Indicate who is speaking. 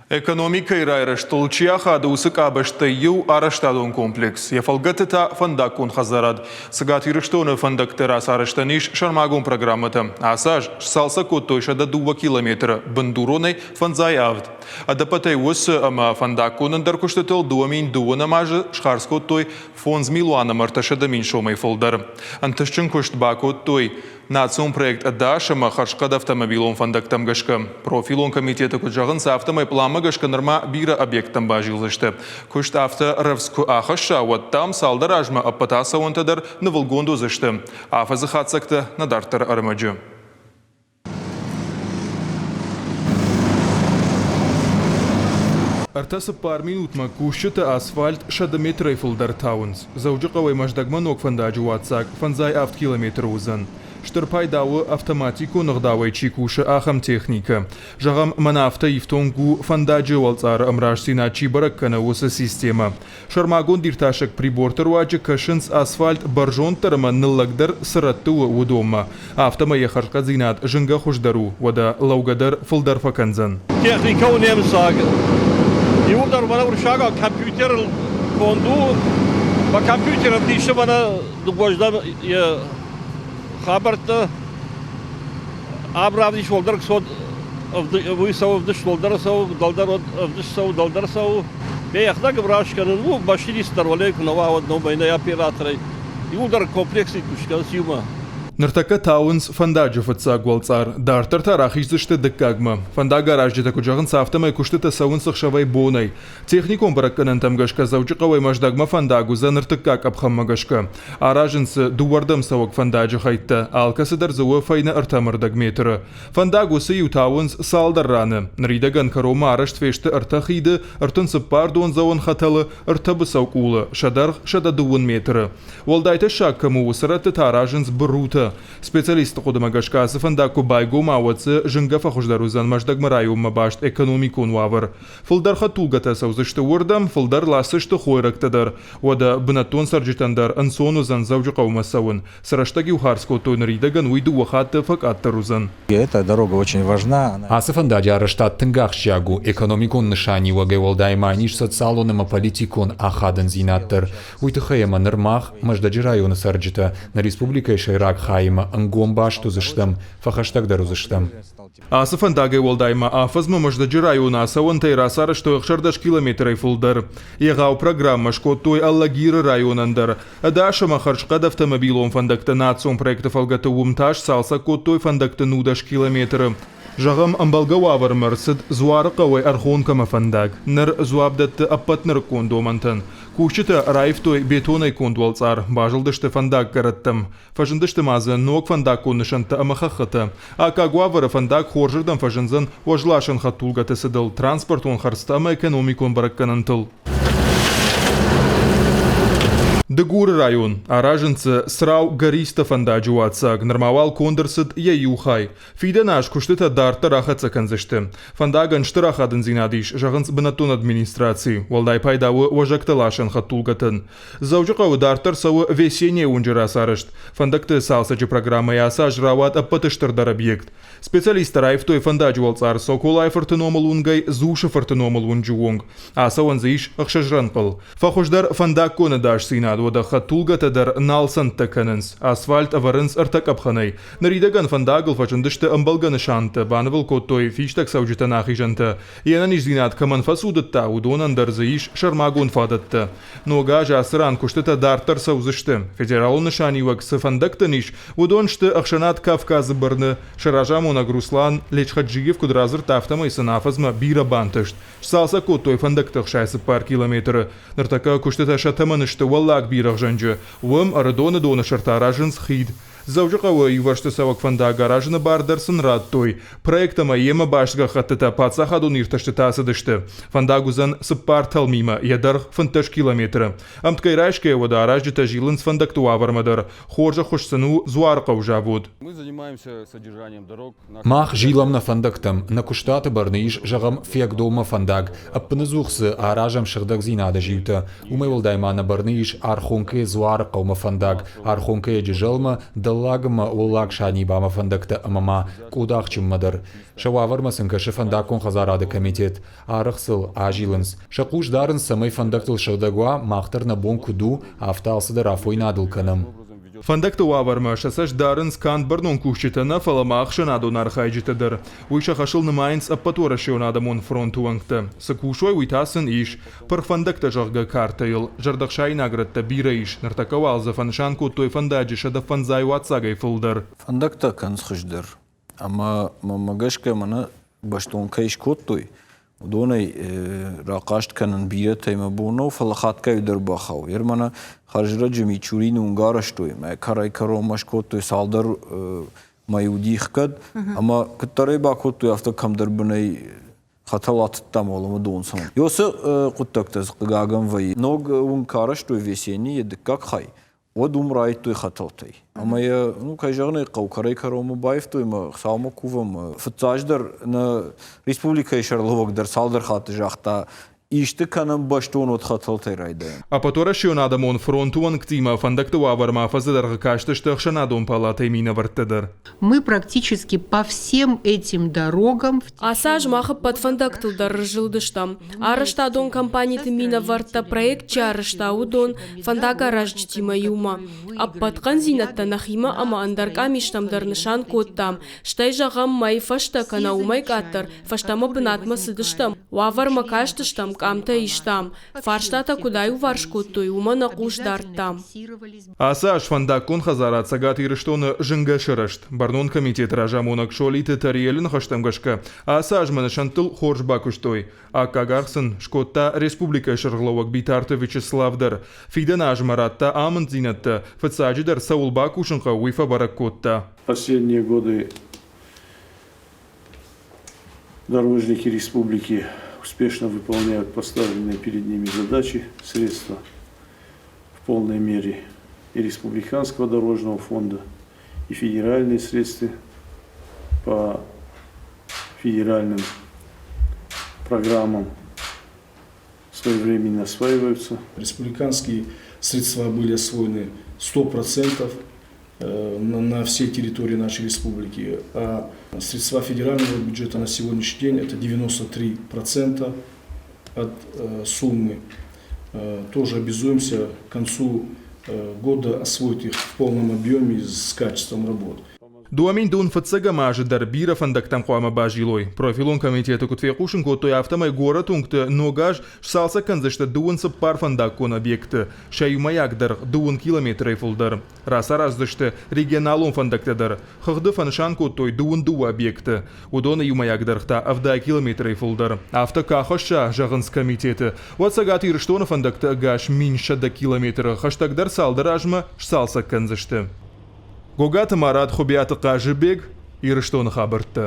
Speaker 1: Экономикӕйы райрӕзтыл чи ахады, уыцы къабӕзтӕй иу арӕзтадон комплекс. Йӕ фӕлгӕты та фӕндаггон хӕдзарад. Цӕгат Ирыстоны фӕндӕгты рацарӕзтӕн ис сӕрмагонд программӕтӕ. Ацы аз сцалцӕг кодтой 102 километры, бындуронӕй 57. Ӕдӕппӕтӕй уыцы ӕмӕ фӕндаггон ӕндӕр куыстытыл 2002 азы схардз кодтой 5 милуан ӕмӕ 300 000 сомӕй фылдӕр. Ӕнтыстджын куыст бакодтой Национ проект ӕдас ӕмӕ хӕрзхъӕд автомобилон фӕндӕгтӕм гӕсгӕ. Профилон комитеты куыд зӕгъынц, афтӕмӕй пъланмӕ гӕсгӕ нырма бирӕ объекттӕм базилдзысты. Куыст афтӕ рӕвдз куы ахӕсса, уӕд, дам, цалдӕр азмӕ ӕппӕт ацӕуӕнтӕ дӕр нывылгонд уыдзысты. Афӕдзы хатдзӕгтӕ нӕ дарддӕры ӕрмӕджы. Ӕртӕ-цыппар минутмӕ кусджытӕ асфальт 100 метрӕй фылдӕр тауынц. Дзӕуджыхъӕуӕй Мӕздӕгмӕ ног фӕндаджы уадздзаг 57 километры уыдзӕн. Стыр пайда у, автоматикон ӕгъдауӕй чи кусы, ахӕм техникӕ. Зӕгъӕм, мӕнӕ афтӕ ифтонг у, фӕндаджы уӕлцъары ӕмрастдзинад чи бӕрӕг кӕны, уыцы системӕ. Сӕрмагонд иртасӕг приборты руаджы кӕсынц асфальт бӕрзонддӕр ӕмӕ ныллӕгдӕр цы рӕтты у, уыдонмӕ. Афтӕмӕй йӕ хӕрзхъӕддзинад зынгӕ хуыздӕр у, уӕдӕ лӕугӕ дӕр фылдӕр фӕкӕндзӕн.
Speaker 2: Техникӕ у немыцаг. Иуылдӕр мӕнӕ уырыссагау компьютерыл конд у. Мӕ компьютер ӕвдисы мӕнӕ дыууӕздӕн йӕ хабӕрттӕ. Ам равдис уӕлдӕр уый цӕуы ӕвдыст уӕлдӕр цӕуы, дӕлдӕр ӕвдыст цӕуы, дӕлдӕр цӕуы. Йӕ йӕхӕдӕг ӕмраст кӕнын у, машинист дӕр уӕле куы нӕ уа, уӕд нӕу мӕнӕ операторӕй. Иуылдӕр комплексы куыст кӕнынц иумӕ.
Speaker 1: Ныртӕккӕ тауынц фӕндаджы фыццаг уӕлцъар, дарддӕр та рахиздзысты дыккагмӕ. Фӕндагаразджытӕ куыд зӕгъынц, афтӕмӕй куыстытӕ цӕуынц ӕхсӕвӕй-бонӕй. Техникон бӕрӕггӕнӕнтӕм гӕсгӕ Дзӕуджыхъӕуӕй Мӕздӕгмӕ фӕндаг уыдзӕн ӕртыккаг къӕпхӕнмӕ гӕсгӕ. Аразынц дзы дыууӕрдӕм цӕуӕг фӕндаджы хӕйттӕ, алкӕцыдӕр дзы у фӕйнӕ ӕртӕ метры. Фӕндаг уыцы иу тауынц цалдӕр раны. Ныридӕгӕн кӕронмӕ арӕзт фесты ӕртӕ хиды, 34 дондзӕуӕн хӕтӕлы, ӕртӕ быцӕукъулы, сӕ дӕргъ 120 метры. Уӕлдай тӕссаг кӕм у, уыцы рӕтты та аразынц бырутӕ. Специалистты хъуыдымӕ гӕсгӕ ацы фӕндаг куы байгом уа, уӕд дзы зынгӕ фӕхуыздӕр уыдзӕн Мӕздӕгмӕ районмӕ баст экономикон уавӕр. Фылдӕр хӕдтулгӕтӕ цӕудзысты уырдӕм, фылдӕр ласдзысты хойрӕгтӕ дӕр. Уӕдӕ бынӕттон цӕрджытӕн дӕр ӕнцон уыдзӕн Дзӕуджыхъӕумӕ цӕуын. Цы рӕстӕг-иу хардз кодтой ныридӕгӕн, уый дыууӕ хатты фӕкъаддӕр уыдзӕн.
Speaker 3: Эта дорога очень важна.
Speaker 4: Ацы фӕндаджы арӕзтад тынг ахсджиаг у экономикон нысаниуӕгӕй уӕлдай ма ис социалон ӕмӕ политикон ахадындзинад дӕр. Уый тыххӕй ӕмӕ ныр мах, Мӕздӕджы районы цӕрджытӕ, нӕ республикӕйы сӕйраг хаимӕ ӕнгом баст уыдзыстӕм, фӕхӕстӕгдӕр уыдзыстӕм.
Speaker 1: Ацы фӕндагӕй уӕлдай ма афӕдзмӕ Мӕздӕджы районы ацӕуӕнтӕй рацарӕзтой 16 километрӕй фылдӕр. Егъау программӕ скодтой Алагиры районӕн дӕр. Ӕдас ӕмӕ хӕрзхъӕд автомобилон фӕндӕгтӕ национ проекты фӕлгӕты уым та сцалцӕг кодтой фӕндӕгты 19 километры. Зӕгъӕм, ӕмбӕлгӕ уавӕрмӕ ӕрцыд Дзуарыхъӕуӕй Ӕрхонкӕмӕ фӕндаг. Ныр дзуапп дӕтты ӕппӕт нырыккон домӕнтӕн. Кусджытӕ раивтой бетонӕй конд уӕлцъар, базылдысты фӕндаггӕрӕттӕм. Фӕзындысты ма дзы ног фӕндаггон нысӕнттӕ ӕмӕ хӕххытӕ. Аккаг уавӕры фӕндаг хорзырдӕм фӕзындзӕн уӕзласӕн хӕдтулгӕты цыдыл, транспортон хӕрдзтӕ ӕмӕ экономикон бӕрӕггӕнӕнтыл. Дыгуры район. Аразынц дзы Црау-Гористы фӕндаджы уадздзаг. Нырма уал конд ӕрцыд йӕ иу хай. Фидӕн аз куыстытӕ дарддӕр ахӕццӕ кӕндзысты. Фӕндагӕн стыр ахадындзинад ис, зӕгъынц бынӕттон администрацийы. Уӕлдай пайда у уӕзӕгтӕ ласӕн хӕдтулгӕтӕн. Дзӕуджыхъӕуы дарддӕр цӕуы Весенняя уынджы рацарӕзт. Фӕндӕгты цалцӕджы программӕйы ацы аз рауад ӕппӕты стырдӕр объект. Специалисттӕ раивтой фӕндаджы уӕлцъар Соколайы-фырты номыл уынгӕй Дзусы-фырты номыл уынджы онг. Ацӕуӕн дзы ис ӕхсӕз рӕнхъыл. Фӕхуыздӕр фӕндаггон ӕдасдзинад, уӕдӕ хӕдтулгӕтӕ дӕр нал цӕндтӕ кӕнынц. Асфальт ӕвӕрынц ӕртӕ къӕпхӕнӕй. Ныридӕгӕн фӕндагыл фӕзындысты ӕмбӕлгӕ нысантӕ, банывыл кодтой фистӕгцӕуджытӕн ахизӕнтӕ. Йе нӕниздзинад кӕмӕн фӕцудыдта, уыдонӕн дӕр дзы ис сӕрмагонд фадӕттӕ. Ног аз ацы ран куыстытӕ дарддӕр цӕудзысты. Федералон нысаниуӕг цы фӕндӕгтӕн ис, уыдон сты ӕхсӕнад Кавказы бӕрны. Сӕ разамонӕг Руслан Лечхаджиев куыд радзырдта, афтӕмӕй сын афӕдзмӕ бирӕ бантыст. Сцалцӕг кодтой фӕндӕгты 64 километры. Ныртӕккӕ куыстытӕ сӕ тӕмӕны сты Уӕллаг Бирӕгъзӕнджы. Уым Ӕрыдоны доны сӕрты аразынц хид. Дзӕуджыхъӕуы иувӕрсты цӕуӕг фӕндаг аразыны бар дӕр сын радтой. Проект ӕмӕ йемӕ баст гӕххӕттытӕ паддзахадон иртӕстытӕ ацыдысты. Фӕндаг уыдзӕн цыппар тӕлмимӕ, йӕ дӕргъ 15 километры. Ӕмткӕй райсгӕйӕ уӕдӕ аразджытӕ зилынц фӕндӕгты уавӕрмӕ дӕр. Хорз ӕххуыс сын у Дзуарыхъӕуы завод.
Speaker 4: Мах зилӕм нӕ фӕндӕгтӕм, нӕ куыстуаты бӕрны ис, зӕгъӕм, Фиагдонмӕ фӕндаг, ӕппыныдзух дзы аразӕм сыгъдӕгдзинады зиутӕ. Уымӕй уӕлдай ма нӕ бӕрны ис Архонкӕйы Дзуарыхъӕумӕ фӕндаг, Архонкӕйы Джызӕлмӕ, Дӕллаг. Дӕллаг ӕмӕ Уӕллаг Санибамӕ фӕндӕгтӕ ӕмӕ ма Къодахджынмӕ дӕр. Сӕ уавӕрмӕ сын кӕсы фӕндаггон хӕдзарады комитет. Арӕх сыл азилынц. Сӕ хъус дарынц, цӕмӕй фӕндӕгтыл сыгъдӕг уа, мах дӕр нӕ бон куыд у, афтӕ алцыдӕр афойнадыл кӕнӕм.
Speaker 1: Фӕндӕгты уавӕрмӕ сӕ цӕст дарынц канд бӕрнон кусджытӕ нӕ, фӕлӕ ма ӕхсӕнадон архайджытӕ дӕр. Уый сӕ хӕсыл нымайынц Ӕппӕтуӕрӕсеон адӕмон фронты уӕнгтӕ. Цы кусой, уый та сын ис. Пырх фӕндӕгтӕ, зӕгъгӕ, картӕйыл зӕрдӕхсаинаг рӕттӕ бирӕ ис. Ныртӕккӕ уал дзы фӕнысан кодтой фӕндаджы 105 уаццагӕй фылдӕр.
Speaker 5: Фӕндӕгтӕ кӕнынц хуыздӕр. Ӕмӕ мӕнмӕ гӕсгӕ мӕнӕ бӕстон кӕй скодтой, уыдонӕй рахъаст кӕнын бирӕтӕй мӕ бон нӕу, фӕлӕ хатгай дӕр бахауы. Ер мӕнӕ хӕрзрӕджы Мичурины уынг арӕзтой, мӕ кӕрӕй-кӕронмӕ скодтой цалдӕр мӕй уыди хгӕд, ӕмӕ куыддӕр ӕй бакодтой, афтӕ кӕмдӕр бынӕй хӕтӕл атыдтам уӕлӕмӕ дон цӕуын. Ёсы хъуыддӕгтӕ хъыгагӕн вӕййы. Ног уынг арӕзтой Весеннийы дыккаг хай, уӕд уым райдтой хӕтӕлтӕй. Ӕмӕ йӕ, ну, кӕй зӕгъын ӕй хъӕуы, кӕрӕй-кӕронмӕ баивтой ӕмӕ Хуыцаумӕ кувӕм. Фыццаджыдӕр нӕ республикӕйы сӕргълӕууӕг дӕр цалдӕр хатты загъта, исты кӕнӕм бӕстон уӕд хӕтӕлтӕй райдайӕм.
Speaker 1: Ӕппӕтуӕрӕсеон адӕмон фронты уӕнгтимӕ фӕндӕгты уавӕрмӕ афӕдзы дӕргъы кастысты ӕхсӕнадон палатӕйы минӕвӕрттӕ дӕр.
Speaker 6: Мы практически по всем этим дорогам
Speaker 7: Ацы аз мах ӕппӕт фӕндӕгтыл дӕр зылдыстӕм. Арӕзтадон компаниты минӕвӕрттӕ проект чи арӕзта, уыдон фӕндагаразджытимӕ иумӕ. Ӕппӕт хъӕндзинӕдтӕ нӕхимӕ ӕмӕ ӕндӕр къамистӕм дӕр нысан кодтам. Стӕй, зӕгъӕм, мӕйы фӕстӕ кӕнӕ уымӕй къаддӕр фӕстӕмӕ бынатмӕ цыдыстӕм, уавӕрмӕ кастыстӕм, къамтӕ истам. Фарстатӕ куыд аиуварс кодтой, уымӕ нӕ хъус дардтам.
Speaker 1: Ацы аз фӕндаггон хӕдзарад Цӕгат Ирыстоны зынгӕ сырӕзт. Бӕрнон комитеты разамонӕг Солиты Тариэлы ныхӕстӕм гӕсгӕ, ацы азмӕ нысӕнттыл хорз бакуыстой. Аккаг аргъ сын скодта республикӕйы сӕргълӕууӕг Битарты Вячеслав дӕр. Фидӕн азмӕ радта амынддзинӕдтӕ, фыццаджыдӕр цӕуыл бакусын хъӕуы, уый фӕбӕрӕг кодта.
Speaker 8: Последние годы дорожники республики успешно выполняют поставленные перед ними задачи, средства в полной мере и Республиканского дорожного фонда, и федеральные средства по федеральным программам своевременно осваиваются.
Speaker 9: Республиканские средства были освоены 100% на всей территории нашей республики. А средства федерального бюджета на сегодняшний день это 93% от суммы. Тоже обязуемся к концу года освоить их в полном объеме с качеством работ.
Speaker 1: 2005 фыццӕгӕм азы дӕр бирӕ фӕндӕгтӕм хъуамӕ базилой. Профилон комитеты куыд фехъусын кодтой, афтӕмӕй горӕты уынгты ног аз сцалцӕг кӕндзысты 24 фӕндаггон объекты, сӕ иумӕйаг дӕргъ дыууын километрӕй фылдӕр. Рацараздзысты регионалон фӕндӕгтӕ дӕр. Хыгъды фӕнысан кодтой 22 объекты. Уыдоны иумӕйаг дӕргъ та 70 километрӕй фылдӕр. Афтӕ куы ахӕсса, зӕгъынц комитеты, уӕд Цӕгат Ирыстоны фӕндӕгты ӕгас 1100 километры хӕстӕгдӕр цалдӕр азмӕ сцалцӕг кӕндзысты. Гогаты Марат, Хуыбиаты Хъазыбег, Ирыстоны хабӕрттӕ.